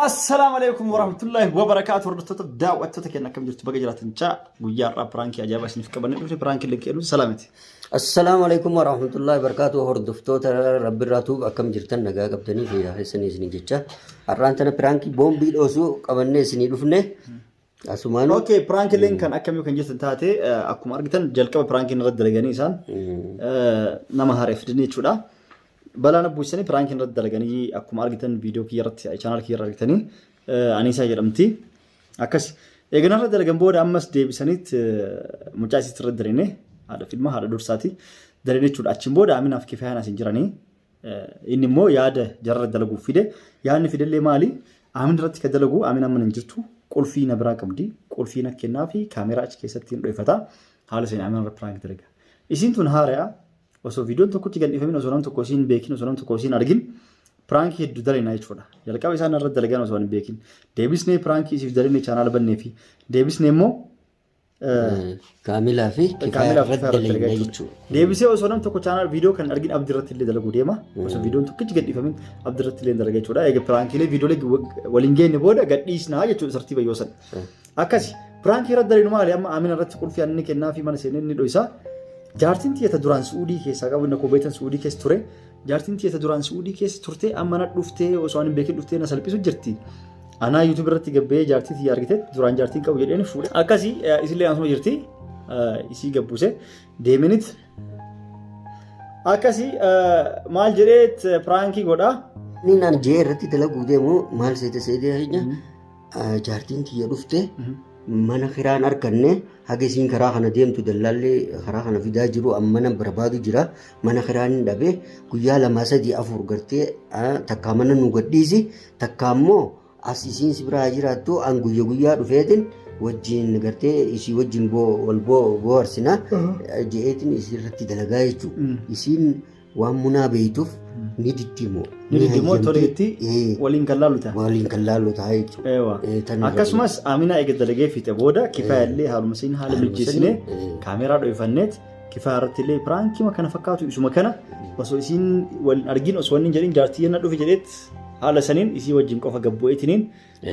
Assalaamu alaikum warahmatullahi wabarakaatu hordoftoota daawwattoota keenya akkam jirtu baga jiraatan caa guyyaa har'aa piraankii ajaa'ibaa isiniif qabannee dhufne piraankii illee kennu salaamiti. Assalaamu alaikum warahmatullahi wabarakatuh hordoftoota Rabbirraa Tuub akkam jirtan nagaa qabdanii fi keessanii isinii jecha har'aan tana piraankii boombii dhoosuu qabannee isinii dhufne asumaan Okay, piraankileen kan akkamii kan jirtan taate akkuma argitan jalqaba piraankiin irratti dalaganii isaan nama haareef fidanii jechuudha. Balaa na buusanii piraankiin irratti dalaganii akkuma argitan viidiyoo kiyya irratti chaanaal kiyya irra argitanii Aniisaa jedhamti. Akkas eegana irra dalagan booda ammas deebisaniit mucaa isiitti irra dalene haadha filma haadha dursaati dalene jechuudha. Achiin booda Aminaaf Kifayaan as hin jiranii. Inni immoo yaada jarra dalaguuf fide. Yaadni fidellee maali? Amin irratti kan dalagu Amin amma hin jirtu qulfii na biraa qabdi. Qulfii na kennaa fi kaameraa achi keessatti hin dhoyfata. Haala seen Amin irra piraank dalaga. Isiin tun haaraya. Osoo viidiyoon tokkotti gad dhiifamin osoo nam tokko isiin beekin osoo nam tokko isiin argin piraankii hedduu dalina jechuudha. Jalqaba isaan irra dalagan osoo hin beekin. Deebisnee piraankii isiif daline chaanaala bannee fi deebisnee immoo Kaamilaa fi Kifaaya Kaamilaa fi irratti Kifaaya irratti dalayna dalagaa jechuudha. Deebisee osoo nam tokko chaanaal viidiyoo kan argin abdii irratti illee dalaguu deema. Osoo viidiyoon tokkichi gad dhiifamin abdii irratti illee dalaga jechuudha. Egaa piraankiilee viidiyoolee waliin geenye booda gad dhiisnaa jechuudha sartiiba yoo san. Akkasi. Piraankii irratti dalinu maali? Amma Amina irratti qulfii inni kennaa fi mana seenee inni dhoysa. Jaartiin tiyya ta duraan Su'uudii keessaa qabu inni akkuma beektan Su'uudii keessa ture. Jaartiin tiyya ta duraan Su'uudii keessa turte amma na dhuftee osoo ani hin beekin dhuftee na salphisu jirti. Anaa YouTube irratti gabbee jaartii tiyya argite duraan jaartiin qabu jedheen fuudhe. Akkasi isillee asuma jirti. Isii gabbuuse deemenit akkasi maal jedheet piraankii godha. Inni naan jee irratti dalaguu deemu maal seete seetee keenya Jaartiin tiyya dhufte mana kiraan arganne haga isiin karaa kana deemtu dallaalli karaa kana fidaa jiru amma mana barbaadu jira mana kiraan hin dhabe guyyaa lamaa sadii afur gartee takkaa mana nu gadhiisi takkaa immoo as isiin si biraa jiraattu an guyya guyyaa dhufeetin wajjin gartee isii wajjin wal booharsina je'eetin isii irratti dalagaa jechuudha. Isiin Waan munaa beeytuuf ni diddi moo? Ni diddi moo tole jetti waliin kan laallu ta'a. Waliin kan laallu ta'a jechuudha. Eewa. Akkasumas Aminaa eega dalagee fixe booda Kifaaya illee haaluma siin haala mijjeessinee kaameeraa dho'ifanneet Kifaaya irratti illee piraankima kana fakkaatu isuma kana osoo isiin waliin argin osoo inni hin jedhin jaartii yenna dhufe jedheet haala saniin isii wajjin qofa gabbu'eetiniin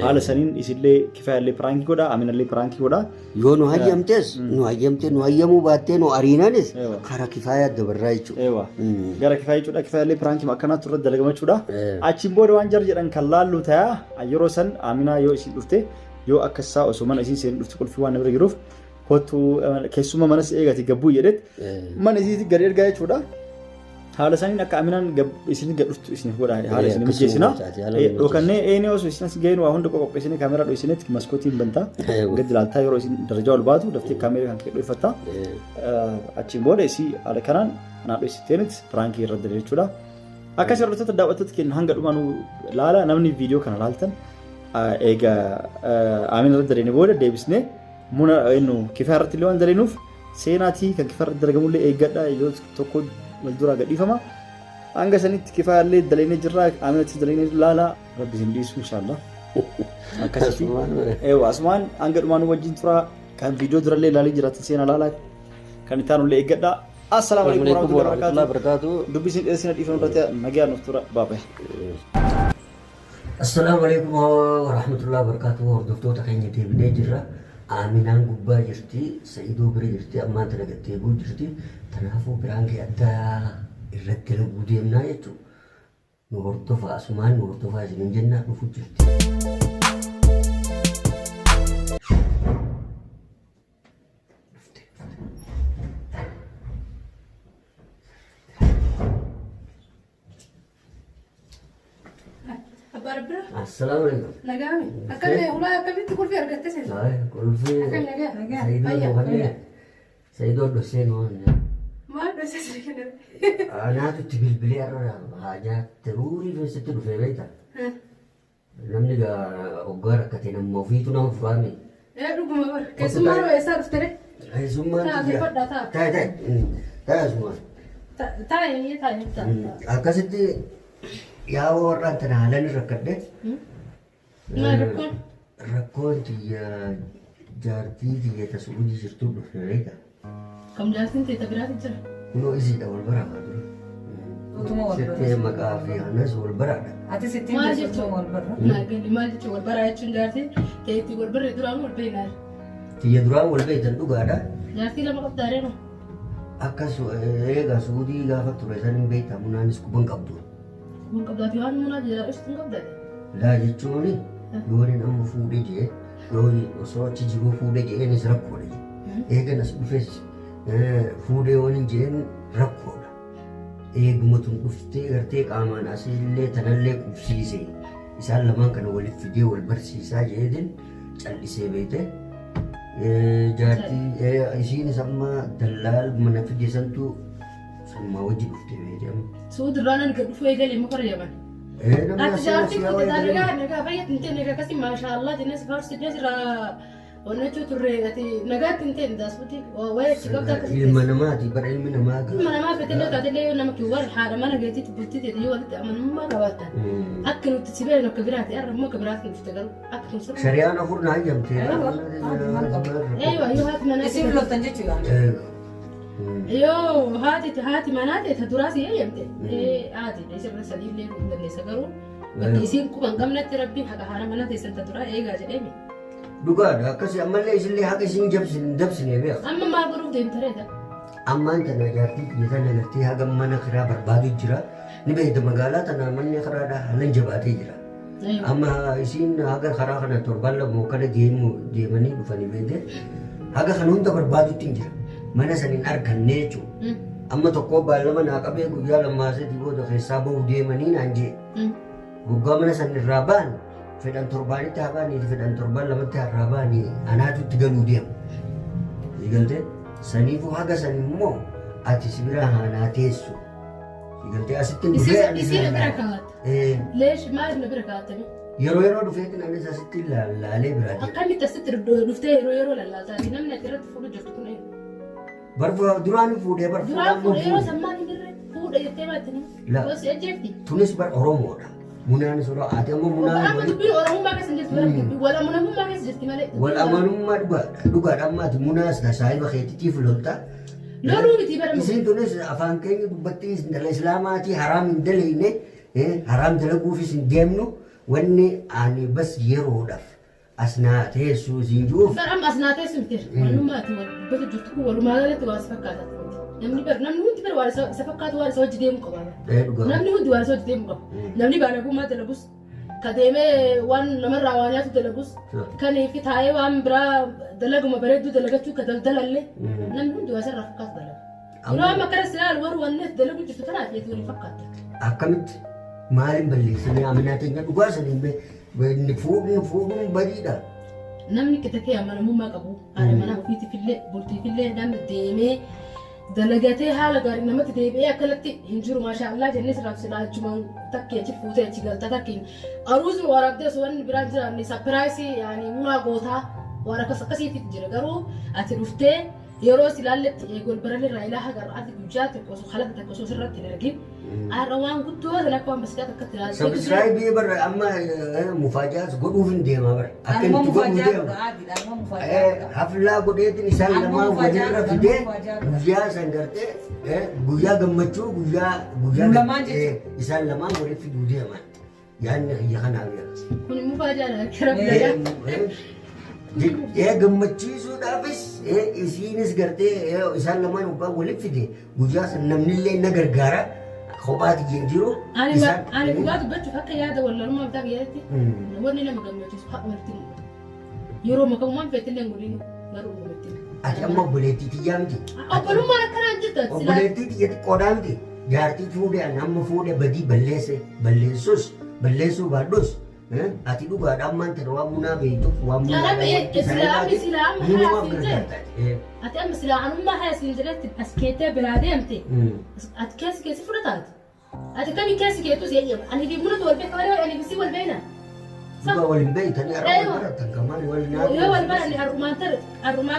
Haala saniin isillee kifayallee piraankii godha, aminallee piraankii godha. Yoo nu hayyamtes nu hayyamte nu hayyamuu baattee nu ariinanis Ewa. karaa kifaayaa dabarraa jechuudha. Ewa. Gara kifaaya jechuudha. Kifayallee piraankii akkanaatu irratti dalagama jechuudha. Eh. Achiin booda waan jarri jedhan kan laallu ta'a. Yeroo san Aminaa yoo isin dhufte yoo akka isaa osoo mana isiin seenuu dhufte qulfii waan na bira jiruuf kottu keessummaa mana si eegati gabbuu jedheet mana isiitti gad ergaa jechuudha. Haala saniin akka Aminaan isin gad dhuftu isiniif godha. Haala isin mijeessina. Dhokannee eenyu osoo isin as ga'een waa hunda qopheessinee kaameraa dho'isinetti maskootiin bantaa. Gad ilaaltaa yeroo isin darajaa ol baatu daftee kaameraa kan kee dho'ifatta. Achiin booda isii haala kanaan anaa dho'isiteenit piraankii irra dalaga jechuudha. Akkas hordoftoota daawwattoota keenya hanga dhumaa nu laala namni viidiyoo kana laaltan eega Amina irra daleene booda deebisnee muna eenyu kifaa irratti illee waan daleenuuf Seenaatii kan kifaa irratti dalagamullee eeggadha yoo tokko wal duraa gadhiifama. Hanga sanitti kifaa illee dalagnee jirra aaminatti dalagnee laala rabbi isin dhiisu inshaallah. Akkasitti. Eewa asumaan hanga dhumaa nu wajjin tura kan viidiyoo durallee ilaalii jiraatan seenaa laala kan itti aanullee eeggadha. Assalaamu alaikum warahmatullahi wabarakatuh. Dubbi isin dheessina dhiifama irratti nagaan nuuf tura baabaya. Assalaamu alaikum warahmatullahi wabarakatuh. Hordoftoota keenya deebinee jirra. Aaminaan gubbaa jirti, Sa'idoo bira jirti, ammaan tana gad deebi'uu jirti. Kanaafuu piraankii addaa irratti dalaguu deemnaa jechuudha. Nu hordofaa, asumaan nu hordofaa isiniin jennaa dhufu jirti. Dhufte, dhufte. Abbaa Rabbira. Assalaamu alaikum. Nagaami. Akkami ulaa akkamitti qulfii argatte sen? Ay, qulfii. Akkam nagaa? Nagaa. Saidoo Fayyaa. nu kennee. Saidoo dhoksee nu kennee. Maal dhoksee sirrii kenname? Anaatu itti bilbilee har'a haajaa daruurii keessatti dhufee beektaa? Namni egaa hoggaa rakkate namuma ofiitu nama furaami. Ee dhuguma bar. Keessummaa roo eessaa dhufte ree? Keessummaan Ta'a, tiyya. fadhaa, ta'a. Taa'e taa'e. Taa'e asumaan. Taa'e iyyee taa'e taa'e. Akkasitti yaa warraan tana haalaan rakkadhe. Maal rakkoon? Rakkoon tiyya jaartii tiyya ta Su'uudii jirtu dhufe beekta. Kam jaartiin tee ta biraati jira? Kunoo isiidha wal baraa kaa dura. Utuma wal Sitti barra. maqaa fi anas wal baraadha. Atis ittiin Maal teessu jechuun? utuma wal barra. Naa galli maal jechuun wal baraa jechuun jaartii ta'e itti wal barree duraan wal beeknaa. Tiyya duraan wal beektan dhugaadha. Jaartii lama qabdaa reema. Akka eegaa Suudii gaafa ture san hin beektaa munaanis quban qabdu. Kun qabdaati waan munaa jala dhuftu hin qabdaati. Laa jechuun yoon amma fuudhe jee yoo osoo achi jiruu fuudhe jeenis rakkoodha jee. Eegan as dhufes fuudhe yoon hin jeen rakkoodha. Eeguma tun dhuftee gartee qaamaan asillee tanallee qubsiise isaan lamaan kana walitti fidee wal barsiisaa jeetin callisee beekte. Jaartii isiinis amma dallaal mana fide santu sanumaa wajji dhufte beekte amma. Suuti irraa nan gad dhufuu eegalee muka yaman. Namni Ati asii jaartii asii kun haa nagaa eegalee. nagaa fayyatti hin ta'e akkasii maashaallah jennee si faarsu jennee sirraa onnachuu turre ati nagaatti hin ta'e daasuuti waa'ee achi qabda akkasii. Ilma namaati bara ilmi namaa Ilma namaa fetellee taatellee yoo nama kiwwar haadha mana geetiitti bultii ta'e yoo walitti amanamummaa qabaattan. Akka nuti si beeknu akka biraati har'a immoo akka biraatti dhufte garuu akka kun sirrii. Shari'aan afur na hayyamte. Eeyyuu yoo haati manaa Isin loltan jechuudha. Yoo haati haati manaa ta'e ta duraa si eeyyamte. Haati isa bira sadii illee hin dandeessa garuu bakki isiin quba hin qabnetti rabbiin haqa haadha manaa teessan ta duraa eegaa jedheemi. Dhugaadha akkasii ammallee isillee haqa isin dabsine beeka. Amma maal godhuuf deemta reeta? Ammaan tana jaartii kiyya tana gartee haga mana kiraa barbaadu jira. Ni beekta magaalaa tana manni kiraadha haalan jabaatee jira. Amma isiin haga karaa kana torban lama kana deemu deemanii dhufanii beekte haga kana hunda barbaadutti hin jira. Mana san hin arganne jechuudha. Amma tokko baallama naa qabee guyyaa lamaa sadii booda keessaa bahu deemanii naan jee. Guggaa mana san irraa ba'an fedhan torbaanitti haa ba'anii fedhan torban lamatti irraa ba'anii anaatu itti galuu deema. Sigaltee saniifuu haga san immoo ati si bira haanaa teessu. Sigaltee asitti hin dhufee ani Isii na bira laalaa. kaa'atta. Eh, Leesh maaliif na bira kaa'attanii? Yeroo yeroo dhufeetiin anis asitti laalaalee biraa deema. Akkamitti asitti dhuftee yeroo yeroo lallaaltaati namni ati irratti fuudhu jirtu kun eenyu? Barfa duraan fuudhee bar Duraan fuudhaan fuudhe yeroo fuudhe. san maal hin jirre fuudhe jettee maatti La. nama. Yoo si ajjeefti. Tunis bar Oromoodha. Munaanis Oromoo ati ammoo munaan Amma wali dubbiin Oromummaa keessa hin jirtu bara dubbiin wal amanamummaa keessa jirti malee. wal amanummaa dhugaadha. Dhugaadha amma ati munaas ka saahiba keetiitiif lolta. Loluu miti bara Isiin tunis afaan keenya dubbattii intala islaamaatii haraam hin daleeyne haraam dalaguufis hin deemnu wanni ani bas yeroodhaaf as naa teessu isiin jiruuf Bara amma as naa teessu miti. Walummaa ati wal dubbatu jirtu kun walumaa galatti waan si fakkaata miti. Namni bara namni hundi bara waan isa fakkaatu waan isa hojii deemu qaba. Dhugaa. Namni hundi waan isa hojii deemu qaba. Namni baanagummaa dalagus ka deemee waan namarraa waa nyaatu dalagus kan fi taa'ee waan biraa dalaguma bareedduu dalagachuu ka daldalallee namni hundi waan isarraa fakkaatu dalaga. Yeroo amma akkana si ilaalu warri wanni ati dalagu jirtu tanaaf ati waliin fakkaatta. Akkamitti maaliin balleessinee aminaa teenya dhugaa saniin fuudhuun fuudhuun badiidha. Namni qixa kee amanamummaa qabu haadha manaa ofiitiifillee bultiifillee namni deemee dalagatee haala gaarii namatti deebi'ee akkanatti hin jiru maashaallah jennee sirraaf silaa achumaan takkee achi fuutee achi galta takkee aruuzuma waraabdee osoo wanni biraan jiraanne surprise yaani muraa gootaa waan akkas akkasiitti jira garuu ati dhuftee yeroo si ilaalletti eegol baralirraa ilaa haga ati guyyaa tokko osoo halaqa tokko osoo sirratti hin argin har'a waan guddoo sana akka waan basikaa takkatti ilaaltee Subscribe bara amma mufaajaas godhuuf hin deema bara. Akka Anuma itti godhuu mufaajaa deema. godha adiidha. Anuma mufaajaa godha. Haflaa godheetiin isaan Anuma lamaan mufaajaa walirra godha, fidee anuma mufaajaa godha. guyyaa san gartee guyyaa gammachuu guyyaa guyyaa Nu lamaan jechuudha. isaan lamaan walitti fiduu deema. Yaadni kiyya kanaaf yaa. Kun immoo faajaadha akka rabbi Gammachiisuudhaafis isiinis gartee isaan lamaan waggaa walitti fide guyyaa san namnillee na gargaara kophaati hin jiru. Ani dhugaa dubbachuuf akka yaada wallalummaa bitaa kiyyaatti wanni nama gammachiisu haqa walitti mul'ata. Yeroo makamumaan feetillee hin godhinu garuu walitti. Ati amma obboleettii tiyyaa miti. Obbolummaan akkanaan jirta. Obboleettii tiyya xiqqoodhaa miti. Jaartii fuudhe ani amma fuudhe badii balleesse balleessus balleessuu baadhus ati dhugaadha ammaan tana waan munaa beektuuf waan munaa Yaa Rabbi, silaa amma munumaaf haati gargaarta. Ati amma silaa anummaa haya siin jedhetti as keettee biraa deemte. Ati keessi keessi fudhataati. Ati kami keessi keetu si eeyyama. Ani fi munatu wal beeka malee ani fi si wal beekna. Dhugaa waliin beektanii har'a wal Eeyyama. baratan kamaan wal nyaatu. Yoo wal baranne har'umaan tare har'umaa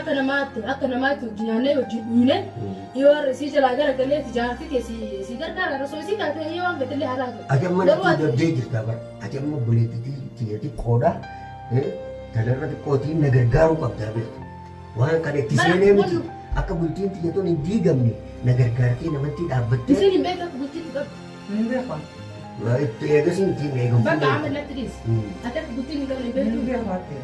akka namaatti hojii nyaannee hojii dhuyne yoo har'a isii jalaa garagalee jaartii tee si gargaara osoo isii taate yoo waan feetillee haa taatu. Ati amma Garuu natti ati dabdee jirta bara. Ati amma obboleettii tiyya xiqqoodha. Tanarra xiqqootiin na gargaaruu qabdaa beektu. Waan kana itti Bara seenee miti. kun- Akka bultiin tiyya tun hin diigamne na gargaartee namatti dhaabbattee. Isiin hin beektu akka bultiitti qabdu. Hin beeku. Itti eegasiin ittiin eegamu. Bakka amma natti dhiisi. Ati akka bultiin hin qabne Hin beektu. beeku ati.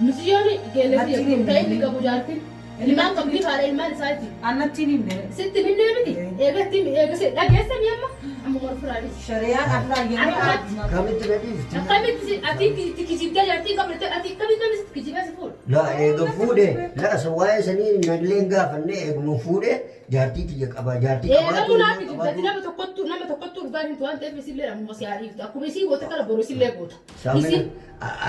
Misiyyoon geellessi Natti hin ta'e inni himne. qabu jaartiin. Ilmaan qabdi haadha ilmaan isaati. Annatti hin himne. Sitti hin himne miti. Eegatti eegasi dhageessanii amma amma wal firaadhis. Shari'aan afraa yemmuu Kamitti na dhiifti? Akkamitti ati itti kijibdee jaartii qabne ati akkamitti namni sitti kijibee si fuudha? Laa eega fuudhe laa isa waa'ee sanii nallee hin gaafanne eeguma fuudhe jaartii tiyya qaba jaartii Eega qabaatu munaa kijibdati nama tokkottu dhugaa himtu waan ta'eef isillee amma si haa dhiiftu. Akkuma isii goota kana boru isillee goota. Saamina Isin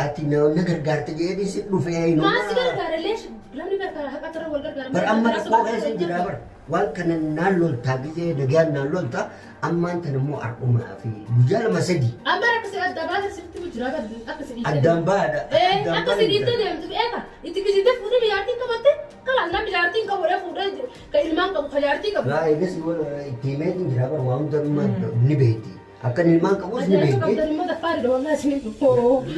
ati na gargaarte jedhee si dhufee maal si gargaara illee namni gargaara haqa irra wal gargaara. Bar amma rakkoo keessa hin jira bar waan kana naan loltaa gisee nagaan naan loltaa ammaan tan immoo har'umaa fi guyyaa lama sadi Amma akka si adda baasa sitti jira akka si dhiifte. addaan bahaadha. Ee akka si dhiifte deemtu eega itti kijibdee fuudhee jaartiin qabatte kalaas namni jaartiin qabu fuudhee ka ilmaan qabu ka jaartii qabu. Laa eegas itti himeetiin jira bar waan hunda ni beekti. Akkan ilmaan qabus ni Ajaa'ibsa beekti. qabdan immoo daffaadha wallahi isin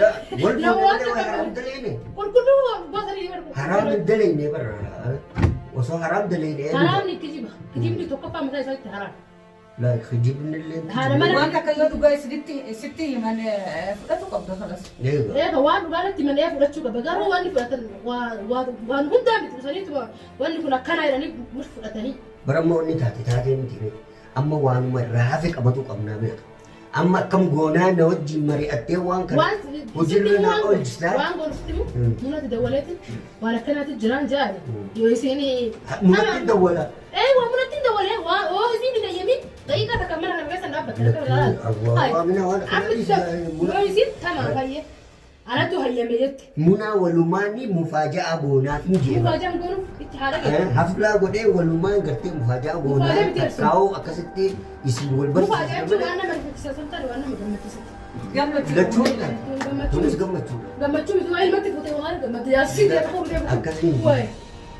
La wal Nama waan fuudhee takka haraam daleene. Qulqulluu gosa ni barbaadu. Haraam hin daleene bar osoo haraam daleene. Haraamni kijiba. Kijibni tokkoffaa mataa isaatti haraam. Laa kijibni illee. Haadha mana- Waan takka yoo dhugaa sitti himan fudhatu qabda kalas. Eega. Eega waan dhugaatti malee fudhachuu qaba. Garuu wanni fudhatan waan hundaa miti dhufaniitu wanni kun akkana jedhanii mur fudhatanii. Bara amma wanni taate taatee miti beeku. Amma waanuma irraa hafe qabatu qabnaa beeku. Amma akkam goonaa na wajjin mari'attee waan kana Waan hojiirra naa oolchisaa. waan goonu sitti himu munatti dawwaleeti waan akkanaatti jiraan jaale yoo isiin Munatti dawwala. Ee waan munatti dawwalee waan oo isiin hin ayyamin daqiiqaa takka mana kana keessa dhaabbata. Awwaa mina waan Amma yoo isiin tama fayyee anatu hayyame jette. Munaa walumaani mufaajaa goonaaf hin jeema. Mufaajaan goonuuf itti haala geesse. Haflaa godhee walumaan gartee mufaajaa goonaa Mufaajaa miti ibsu. kakkaa'oo akkasitti isin wal Mufaajaa jechuun barsiisa. waan nama rifachiisa sun taate waan nama gammachiisa. Gammachuu. Lachuudha. Kunis gammachuudha. Gammachuu miti waa ilmatti fuutee waan gammadu yaasii ta'e fuudhee Akkasii miti.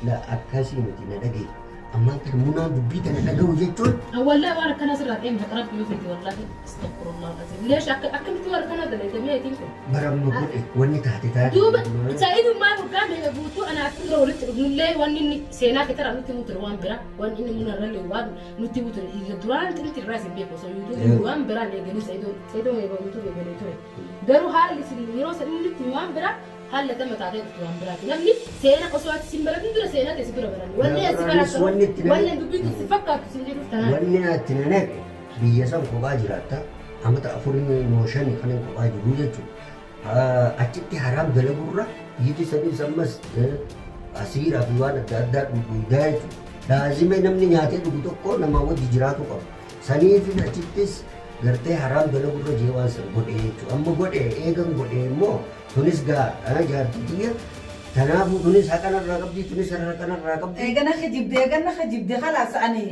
La akkasii miti na dhagaye. Ammaan kana munaan dubbii tana dhagahu jechuun Wallahi waan akkanaa sirraa ta'e haqa rabbi yoo fedhe wallahi astaghfirullah alazim. Leesh akka akkamitti waan akkanaa dalagamee ayitiin kun. baramma godhe wanni taate taate. Duuba sa'iidummaan waggaa meeqa guutuu anaa fi dura walitti dhufnullee wanni inni seenaa keetara nutti himu ture waan biraa wanni inni munarrallee waan nutti himu ture duraan xinti irraa isin beeku osoo yuutuubii waan biraan eegalee sa'iidoo eegoo yuutuubii eegalee ture. Garuu haalli isin yeroo san inni nutti himu waan biraa haala gama taatee dhuftu waan biraati. Namni seena osoo ati sin baratin dura seenaa ta'e si bira baranne. Wanni asi Anis wanni itti baratu wanni dubbiin si fakkaatu sin jedhuuf tanaan. Wanni ati na naqe biyya san kophaa jiraatta amata afurii moo shani kan hin kophaa jiru jechuudha. Achitti haraam dalagurra biyyi sadiis ammas asiiraa fi waan adda addaa dhuguudaa jechuudha. Laazimee namni nyaatee dhugu tokko nama wajji jiraatu qaba. Saniif achittis gartee haraam dalagurra jee waan san godhe jechuudha. Amma godhe eegan godhe immoo tunis gaa jaartii tiyya tanaafuu tunis haqanarraa qabdi tunis haqanarraa qabdi. Eegana kijibde eegana kijibde khalaas ani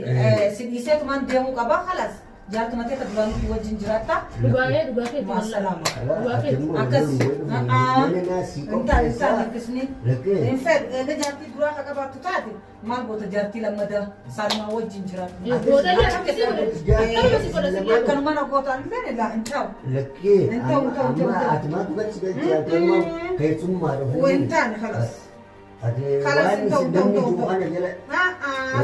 si dhiiseetumaan deemuu qaba khalaas jaartuma ta'e duraanii wajjin jiraatta. Dhugaa'ee dhugaa keetti Maa salaama. Dhugaa keetti. Akkas. Mana naasii Intaan intaan qopheessaa. hirkisni. Lakkee. Hin fedhu eega jaartii duraa ka qabaattu taate maal goota jaartii lammadaa saalumaa wajjin jiraattu. Goota akkasii godhe. Akkanuma si godha si Akkanuma na gootaan illee laa hin ta'u. Lakkee. Hin ta'u, hin ta'u, hin Amma ta'u. ati maal dhugatti galchee akkanuma keessummaa dhufu. Hin taane khalas. Ati Khalas, waan hin ta'u, isin hin ta'u, namni hin jiru ta'u. kana jala.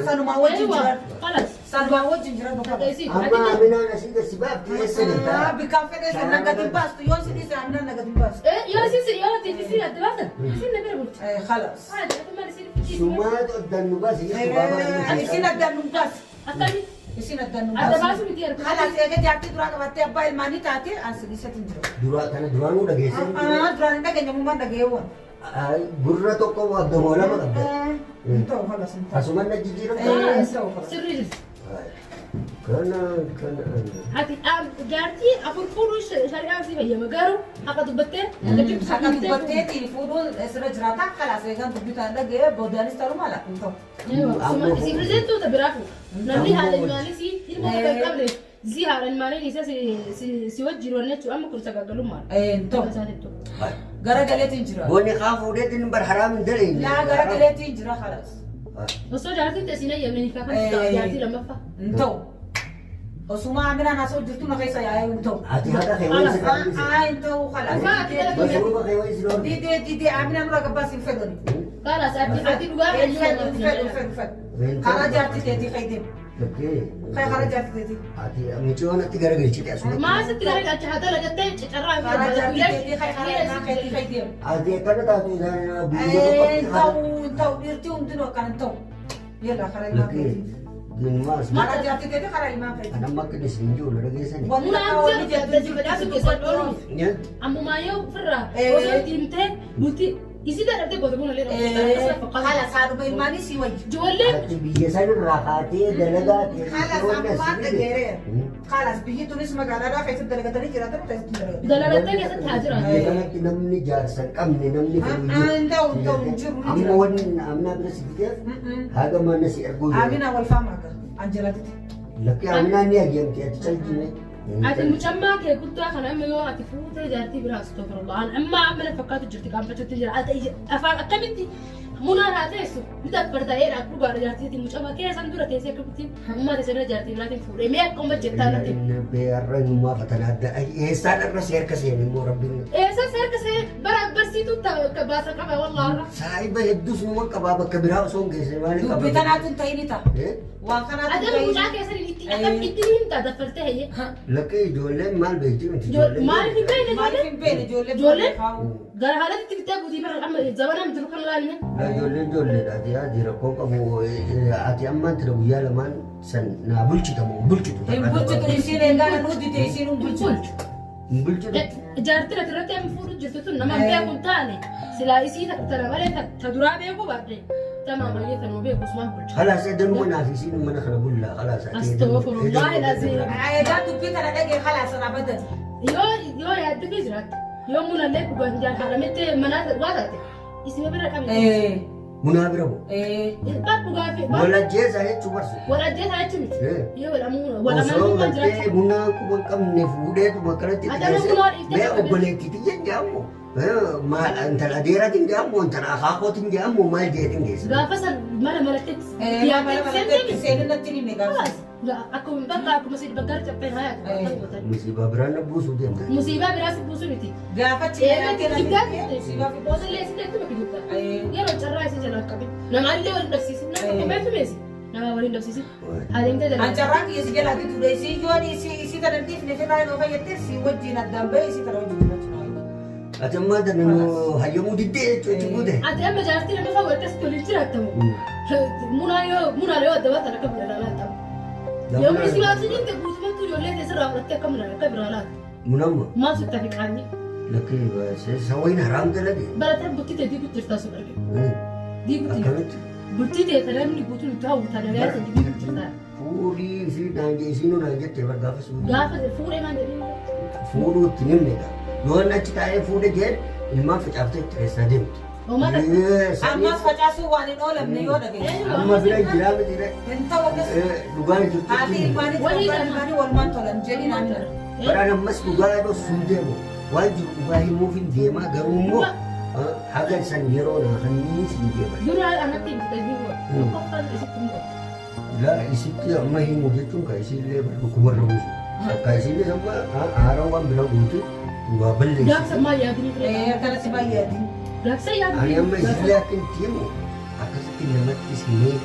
Sanumaa wajjin jiraattu. Khalas. Sanumaa wajjin jiraattu qaba. Amma aminaan asii gadi baafte eessa galtaa? Bikkaan fedhee sin nagadi hin baastu yoo si dhiise aminaan nagadi hin baastu. Yoo isin yoo ati isin adda baatan isin na bira bulti. Khalas. Haala maal isin fichiisu. Sumaatu addaan nu baase jechuudha baabaa. Isin addaan nu baasi. Akkamitti Isin addaan nu adda baasi. baasu miti erga. Khalas eega jaartii duraa qabattee abbaa ilmaanii taate an si dhiiseetiin jira. Duraa kana duraanuu dhageessee. Duraan hin dhageenye mummaan dhageewwan. Gurra tokko gamoo lama qabda. Hin ta'u khalas hin ta'u. Asumaan na jijjiiramta. Hin ta'u khalas. Sirrii jirti. Kana kana. Ati jaartii afur fuudhuu shari'aan si fayyama garuu haqa dubbattee haqa jirtu Haqa dubbatteetiin fuudhuun sirra jiraata. Khalas eegaan dubbii kana dhagee boodaanis ta'uu mala hin ta'u. Isin rizeettoota biraa fuudha. Namni haadha ilmaanii si ilma tokko hin qabne si haadha ilmaanii dhiisee si wajjin wanne jechuudha amma kun sagaggalummaadha. Hin ta'u. Gara galeetiin jira. Boonni kaa fuudheetiin bar haraam hin daleenne. Laa gara galeetiin jira khalas. Osoo jaartiin ta'e siin eeyyamne ni kaafamtu jaartii lammaffaa. Hin ta'u. Osuma aminaan haasa'u jirtu na keessa yaa'ee hin ta'u. Ati haqa kee wayii si qabdise. Aa hin ta'u khalas. Masruufa kee wayii si dhoorge. Didee didee aminaan nurra gabbaas hin fedhani. Kalaas ati dhugaa Hin fedhu hin fedhu hin fedhu. Karaa jaartii teetii fayyadamu. Lakkee. Kaya karaa jaartii teetii. Ati micoon atti garagalchite asumatti. Maa sitti garagalcha haa dalagattee carraa Karaa jaartii teetii kaya karaa ilmaan keetii kaya deemu. Ati akkana taatu isaan biyya Hin tokkotti. ta'u hin ta'u dhiirtii hundinuu akkana hin ta'u. Yalla karaa ilmaan Lakkee. keetii. Dinumaas. Karaa jaartii teetii karaa ilmaan keetii. Kan amma akka inni isin jiru na dhageessani. Wanni Munaan akka wanni jedhu jettu adda badhaasu keessa dhooluu. Ammumaa yoo ofirraa osoo itti himtee bultii isii dadhabdee booda buna illee Haala saaduma ilmaanii si wayya. Ijoolleen Ati biyya sanirraa kaatee dalagaa Haala ammaan dhageereera. Haala biyyi tunis magaalaadhaa keessatti dalagatanii jiraatan keessatti dalagatan. dalagattee keessatti haa jiraatu. Biyya kanatti namni jaarsa hin qabne namni Hin ta'u hin ta'u hin jiru ni Amma jira. wanni amnaa bira si fideef haga mana si erguu jira. Amina wal faama akka Anjelaatitti. Lakkee aminaa ni ajeemti ati calqine. Ati mucammaa kee guddaa kana amma yoo ati fuutee jaartii biraa astoofarullah. An amma amma na fakkaatu jirti qaanfachuutti jira. Ati afaan akkamitti munaan haa teessu ni dabbarta'eedha dhugaadha jaartiitti mucammaa kee san dura teessee akkamitti ummaa teessee bira jaartii biraatiin fuudhee mee akka umma jettaa natti. Beerra himumaa fatanaa adda eessaan irra si harka seene immoo rabbiin. Eessa seerka see bara barsiituu baasa qaba wallaahi har'a. Saahiba hedduus numa qabaa bakka biraa osoo hin geessine maaliif qaba? Dubbii tanaatu hin ta'in ta'a. Waan kanaatu hin Adama ta'in. mucaa keessan itti akkam itti himta daffartee hayyee. Lakkee ijoolleen maal beekti miti Maaliif hin beekne Maaliif ijoolleen? hin beekne ijoollee? Ijoolleen? Gara haalatti itti bittee buutii bara amma zabanaan jiru kan laaline. Ijoolleen ijoolleedha. Ati ati rakkoo qabu ati amma tira guyyaa lamaan san naa bulchita moo bulchitu? Hin bulchitu isiin eegaa nan hojjete isiin hin bulchitu. Hin bulchitu. Jaartiin ati irratti amma fuudhu jirtu tun nama hin beeku hin taane silaa isii tana malee ta duraa beeku baadhe tamaam baay'ee tanuma beeku sumaan bulcha. Khalaas edanuma naaf isiin mana kana bullaa khalaas. Astaghfirullah al-aziim. Eegaa dubbii tana dhagee khalaas sana badan. Yoo yoo yaaddu fi jiraatte yoo munallee dhugaan jaan haadhamettee manaa waa taate isima bira qabne. Munaa bira moo? Dhaq dhugaa fi Walajjeesaa jechuu barsu. wal ajjeesaa jechuu miti. Yoo wal amuu wal Osoo amanuu kan gartee jiraachuu. munaa quba hin qabne fuudheetuma akkanatti Ati amma munaa dhiiftee mee qabne. obboleettiitti jedhamu maal intala adeeraatiin jedhamu intala akaakootiin jedhamu maal jeetiin geessa. Gaafa san mana malattee Mana malattee seenin natti hime gaafa. Akkuma bakka akkuma si bakka caphee haa yaadu. Musiibaa biraan na buusuu deemta. Musiibaa biraas buusuu miti. Gaafa Eegaa cimee jibdaa Osillee si deemtu bakka jirta. Yeroo carraa isii jalaa qabe. Namaallee waliin dhabsiisin. Nama tokko beektu meesi. Nama waliin dhabsiisin. Adeemtee jalaa. An carraa kiyya si jalaa fituudha. Isii yoo isii isii tana dhiifne firraa yoo fayyadde si wajjin addaan bahee isii tana wajjin jiraachuu. Ati ammaa tana nu hayyamuu diddee jechuun itti guute. Ati amma jaartii nama fa'aa walitti asitti waliin jiraattamu. Munaa yoo munaa yoo adda baatan akka biraa laatamu. Yoo isin asii jinte guutumatti ijoollee keessarraa fudhattee akka munaa akka biraa laatu. Munamma Maal sitti hafe qaanyi? lakkee sawayin haraam dalage. Barataan bultii ta'e diiguutti jirtaa sun arge. Diiguutti jirta. Akkamitti Bultii ta'e kan namni guutuun itti hawwu tana gahaa ta'e diiguutti jirtaa. fuudhii fi naan isiinuu naan jettee bargaafa suudhii. Gaafa fuudhee maal jedhee? Fuudhuu itti nimnedha. Yoo inni achi taa'ee fuudhe jeen ilmaan facaaftee itti keessaa deemti. Homaa takka. Ammas facaasuu waan hin oolamne yoo dhageesse. Amma bira jiraa miti Hin ta'u akkas. dhugaan jirtu. Haati ilmaanii abbaan ilmaanii walumaan tolan jedhiin amina. Baraan ammas dhugaa yeroo sun deemu waan jiru dhugaa himuuf hin deemaa garuu immoo haga san yeroo naa kanneen sin deeman. Dura anatti hin fudhatiin tokkoffaan isitti hin godhu. Laa isitti amma himu jechuun kan isiillee dhukkubarra buusu. Akka isiillee amma haaraan waan bira guutu waa Gaafsa balleessu. ammaa yaadni ture. Akkanatti baay'eeti. Gaafsa yaadni. Ani amma isiillee akka itti himu akkasitti namatti himee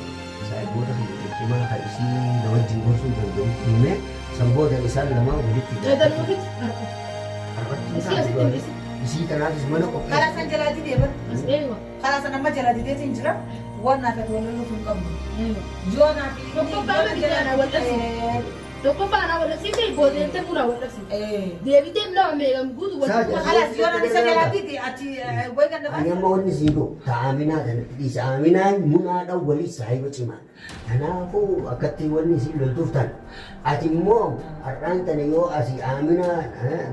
saayiboota kan ciccimaa kan isii na wajjin gorsuu danda'utti himee san booda isaan lamaan walitti Eedan ofitti harka. Har'atti Isii asitti hin isi. Isii kanaafis mana qopheessu. Karaa san jalaa didee bara. As eewa. Karaa san amma jalaa dideetiin jira. Waan naaf ati wal loluuf hin qabnu. Eewa. Yoo naaf Tokkoffaa amma bitaana wal dhabsiifte. Tokkoffaa anaa wal dhabsiifte boodeentee munaa wal dhabsiifte. Deebitee nama meeqam guutu wal Saa- Kalas yoo naan isa jalaa dide ati wayi kan Ani amma wanni sii godhu ta'aminaa kanatti dhiisa. Aminaan munaadhaan waliin saahiba cimaa. Kanaafuu akkatti wanni sii loltuuf taana. Ati immoo har'aan tana yoo asii aminaa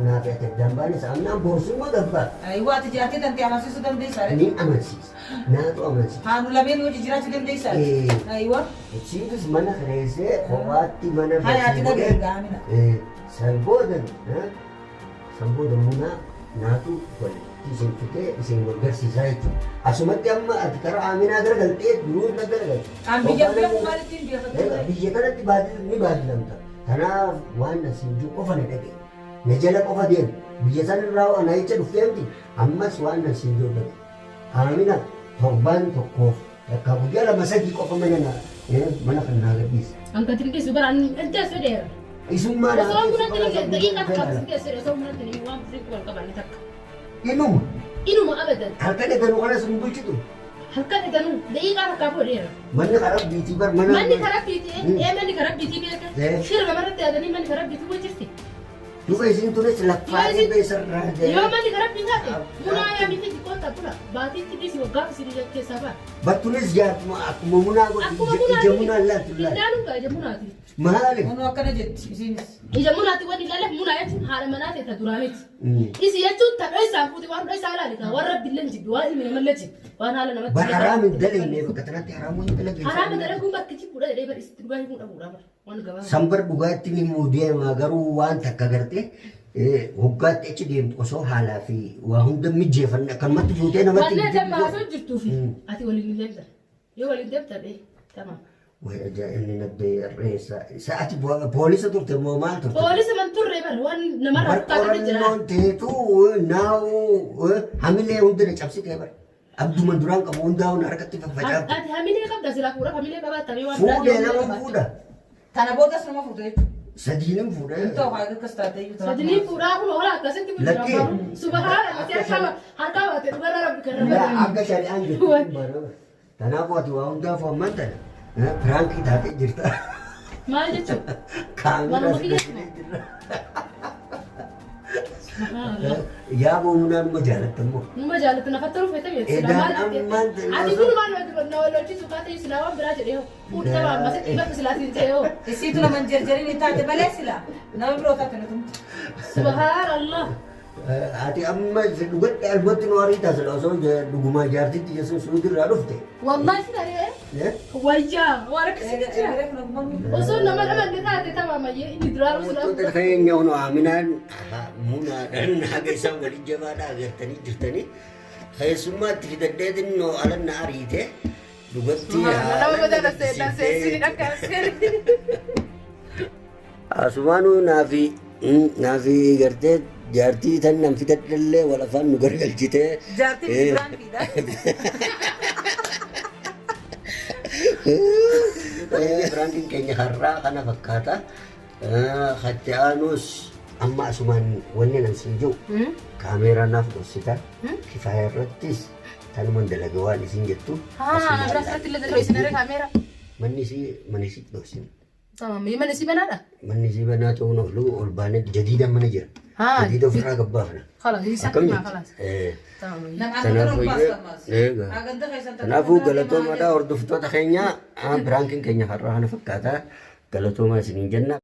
naaf ati addaan baanes aminaan borsummaa gabbaa. Waa ati jaartii tante amansiisuu dandeessaa. Ni amansiisa. Naatu amansiisa. Haanu lameen hojii jiraachuu dandeessaa. Ayiwa. Isiinis mana kireessee kophaatti mana Hayaati barsiisee dhaga'e gaamina. San boodan san booda munaa naatu walitti isin fitee isin wal garsiisaa jechuudha. Asumatti amma ati karaa Aminaa garagaltee duruu na garagalte. An biyya beeku maalitti hin beekatu? Biyya kanatti ni baadilamta. Kanaaf waan asiin jiru qofa na dhagaye. Na jala qofa deemu. Biyya san irraa ana jecha dhuftee miti. Ammas waan asiin jiru dhagaye. Amina torbaan tokkoof takka guyyaa lama sadii qofa mana na Mana kan naa gadhiisi. An gadi hin dhiisu bara an hin fedheera. Isummaa naa Osoo bunatti hin daqiiqaa takka sin geessu osoo bunatti hin waan sirrii wal qabanne takka. Inuma Inuma abadan. halkan eegalu kanas hin bulchitu. Halkan eeganuu daqiiqaa takkaa fuudheera. Manni karaa biitii bar mana. Manni karaa biitii ee manni karaa biitii beeka. Shira namarratti yaadanii manni karaa biitii wal jirti. Duuba isin tunis laffaalee beesarraa Yoo manni karaa biitii taate munaa yaa miti xiqqoon tabbula baatiitti dhiisi waggaa fi sirii keessaa ba'a. Battunis jaartuma akkuma munaa godhi Akkuma ija munaati. munaa laatu laatu. Ilaaluun gaa ija munaati. Maali? Kunoo akkana jetti isiinis. Ija munaati wanni ilaaleef munaa jechuun haadha manaa ta'e ta duraa miti. Isi jechuun ta dho'isaa fuute waan dho'isaa ilaali kaa waan rabbi illee hin jibbi waan ilmi namallee jibbi waan haala namatti. Bar haraam hin dalagne bakka tanatti haraamuu hin dalagne. Haraama dalaguun bakki jibbuudha jedhee bar isitti dhugaa himuu dhabuudha bar waan gabaabaa. Sanbar dhugaatti ni himuu deema garuu waan takka gartee hoggaatti achi deemtu osoo haalaa fi waa hunda mijeeffanne akkanumatti fuutee namatti. Wanni ati amma haasoo jirtuufi ati waliin hin deemtan yoo waliin deemtan ee tamam. Way ajaa'ibni nabbee reessa. Sa'ati poolisa turte moo maal turte? Poolisa man turre bar waan namarraa Bar fakkaatatti jira. qorannoon teetu naa'u hamilee hunda na cabsitee bar. Abduma duraan qabu hundaa'uun harkatti faffacaafte. Ati hamilee qabda silaa fuudhaaf hamilee qabaattamee waan Fuudhee nama fuudha. Tana boodas nama fuute jechuudha. Sadiinin fuudhee. Hin ta'u haa akkas taate iyyuu tana. Sadii fuudhaa kun hola akkasitti kun Lakkee. jira. Subhaana ati harkaa baate dhugarra rabbi kan Laa rabbi. akka shari'aan jirtu hin barama. Kanaafuu ati waa hundaafuu ammaan tana piraankii taatee jirta. Maal jechuudha? Kaameeraa Waanuma si kiyya galchitee jirra. Subhaanallah. Yaa boomunaa numa jaalatta immoo. Numa jaallatu nafatti rufeete beektu. Edaa Silaa maal ammaan jettee? Ati kun maal na wallolchiisu kaatee silaa waan biraa jedhee hoo. Fuudhee waan masitti bakka silaatiin ta'e hoo. Isiitu nama hin jarjarin hin taate malee sila nama biroo taate na tumti. Subhaanallah. Ati amma dhugadhe albatti nu arii taasisa osoo dhugumaa jaartitti jechuun suudirraa dhufte. Wallahi sila ree. Wayyaa waan akkasii jira. Egeree kun ogummaa Osoo nama dhabanne taate tamaamayyee inni duraanuu silaa Wantoota keenya hunu Aminaan munaadhaan haga isaan waliin jabaadhaa agartanii jirtanii keessummaatti fidadheetin noo alan na ariite dhugatti Nama badala seenaa seensiin akka seerri. Asumaanuu naafi naafi gartee jaartii tan nan fidadhellee wal afaan nu gargalchitee. Jaartiin biraankiidha. Biraankiin keenya har'aa kana fakkaata. Hatti aanus amma asumaan wanni nan siin jiru kaameeraa naaf dhoksita. Kifaaya irrattis tanuman dalaga waan isin jettu. Haa, biraa asirratti illee dalagaa kaameeraa. Manni isii mana isii dhoksina. Tamam, mana isii banaadha? Manni isii banaa ta'uun oolu ol baanee jadiidaan mana jira. Haa. Jadiida ofirraa gabbaafna. Khalas, isa Akkam akkuma jirti? khalas. Tamam. Nama Kanaafuu akka iyyuu- baastammas. eega. Aganda keessan Kanaafuu galatoomaadha hordoftoota keenya biraankiin keenya har'aa kana fakkaata. Galatoomaa isiniin jenna.